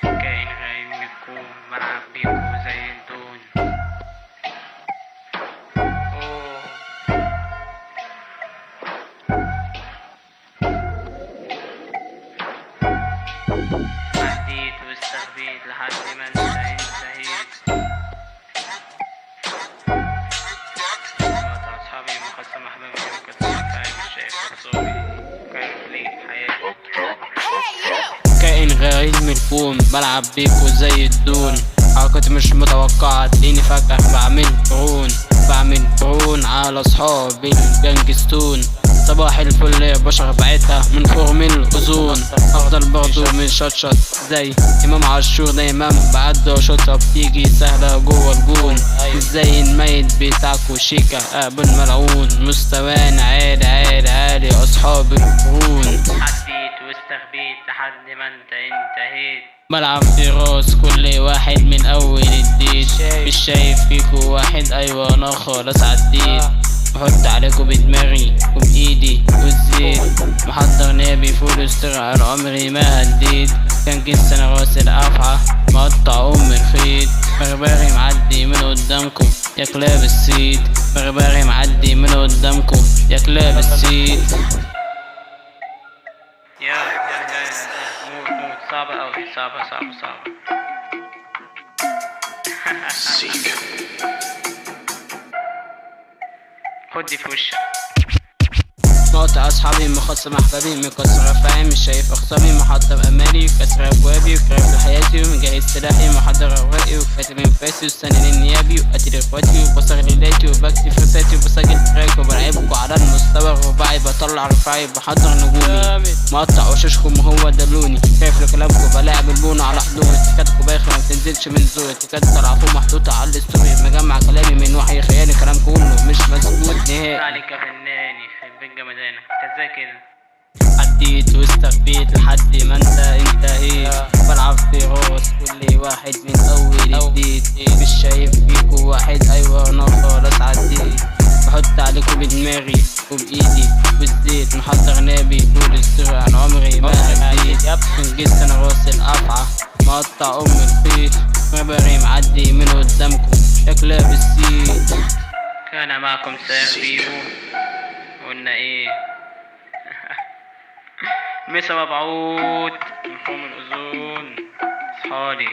كائن غريب من الكون، بلعب بيكو زي الدون. أوه. عديت واستخبيت لحد ما انتهيت. مقاطع أصحابي، مقسم أحبابي، مقسم أفعالي، مش شايف أعصابي، كارف ليه حياتي. كائن غريب من الكون، بلعب بيكو زي الدون. حركتي مش متوقعة، تلاقيني فجأة بعمل قرون، بعمل قرون على أصحابي الجانجستون. صباح الفل يا بشر، بعتها من خرم الأوزون. أفضل برضو من شطشط زي إمام عاشور، دايما بعده شوطة بتيجي سهلة جوه الجون. ازاي الميت بتاعكو شيكا قابل ملعون، مستوانا عالي عالي عالي أصحاب القرون. عديت واستخبيت لحد ما انت انتهيت. بلعب في راس كل واحد من أول الديت، مش شايف فيكو واحد، أيوة أنا خلاص عديت. بحط عليكو بدماغي وبإيدي والزيت، محضر نابي فول استرعى عمري ما هديت. كان كيس انا راس الأفعى مقطع أم الخيط، بربري معدي من قدامكم يا كلاب السيد، بربري معدي من قدامكم يا كلاب السيد. يا يا يا يا موت موت، صعبة أوي، صعبة صعبة صعبة. خد دي في وشك. مقاطع أصحابي، مخصم أحبابي، مكسر أفعالي، مش شايف أخصامي، محطم أمالي، كسر أبوابي، وكارف لحياتي، ومجهز سلاحي، محضر أوراقي، وكاتب أنفاسي، وستاني للنيابي، وقاتل إخواتي، وبصر ليلاتي، وبكتب فرساتي، وبسجل تراك، وبلعبكوا على المستوى الرباعي، بطلع رفاعي، بحضر نجومي، مقطع وشوشكم وهو دلوني، خايف لكلامكم، بلاعب البونة على حضوري، تكاتكوا بايخة ما بتنزلش من زوري، تكات طالعة محطوطة على الستوري، مجمع كلامي من وحي خيالي، كلام كله مش مظبوط نهائي. عليك يا فنان يخرب بيت جمدانك، انت ازاي كده؟ عديت واستخبيت لحد ما انت انتهيت. بلعب في راس كل واحد من اول الديت، مش شايف فيكو واحد، ايوه انا خلاص عديت. بحط عليكو بدماغي وبايدي والزيت، محضر نابي طول السر عن عمري ما هديت. انجزت انا راس الافعى مقطع ام الخيط، بربري معدي من قدامكم يا كلاب السيد. كان معكم سير بيبو، قلنا ايه؟ مسا مبعوت من فوق الأوزون. اصحالي.